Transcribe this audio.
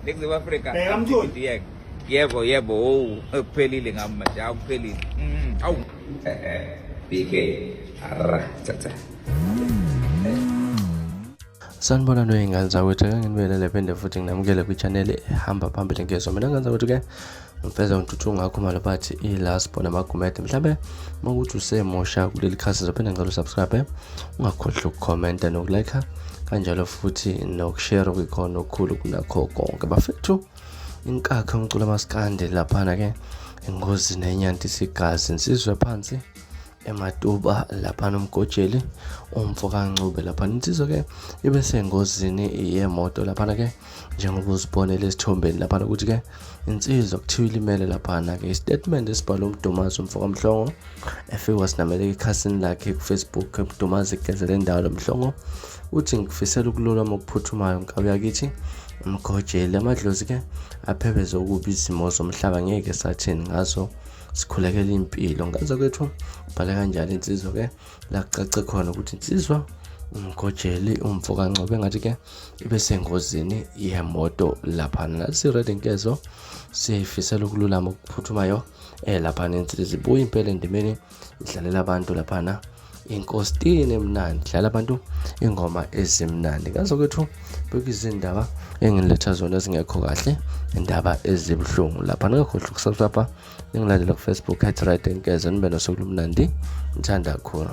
Ningizimu Afrika. Bheka Mtholi. Yebo. Yebo yebo, oh kuphelile ngami manje, awuphelile. Awu. BK. Arra, tata. Sanibona noyingane zakwethu, ake nginibelele phinde futhi nginamukele kwi-channel ehamba phambili ngezo. Mina ngane zakwethu ke ngifeza ngithuthu ngakho malo bathi i-last born amagumede. Mhlambe uma ukuthi usemusha kuleli khasi ngizophinde ngicela usubscribe, ungakhohlwa ukukhomenta nokulike kanjalo futhi nokushare okuyikhona okukhulu kunakho konke. Bafethu, inkakha umculo amaskandi laphana ke engozini enyanti isigazi insizwe phansi ematuba laphana umgojeli umfo kaNcube laphana insizwa ke ibe sengozini yemoto laphana ke njengoba uzibonele esithombeni laphana ukuthi ke insizwa kuthiwa ilimele laphana ke istatement esibhalwe umdumazi umfo kaMhlongo efike wasinamela ekhasini lakhe kuFacebook. Umdumazi igezele indawo lomhlongo uthi ngikufisela ukululama okuphuthumayo nkabi yakithi umgojeli, amadlozi ke aphebeze ukubi izimo zomhlaba ngeke sathini ngazo, sikhulekela impilo ngazo kwethu. Bhale kanjalo insizwa ke la kucace khona ukuthi insizwa umgojeli umfo kaNgcobe ngathi ke ibe sengozini yemoto laphana. Nathi si-ready nkezo siyayifisela ukululama okuphuthumayo laphana insizwa ibuye impela endimeni idlalela abantu laphana inkostini emnandi, dlala abantu ingoma ezimnandi. Ngazo kwethu bekuzindaba engiletha zona ezingekho kahle, indaba ezibuhlungu lapha. Ningakhohlwa ukusubscribe, ningilandele ku-Facebook at right nkezo, nibe nosuku olumnandi, ngithanda kakhulu.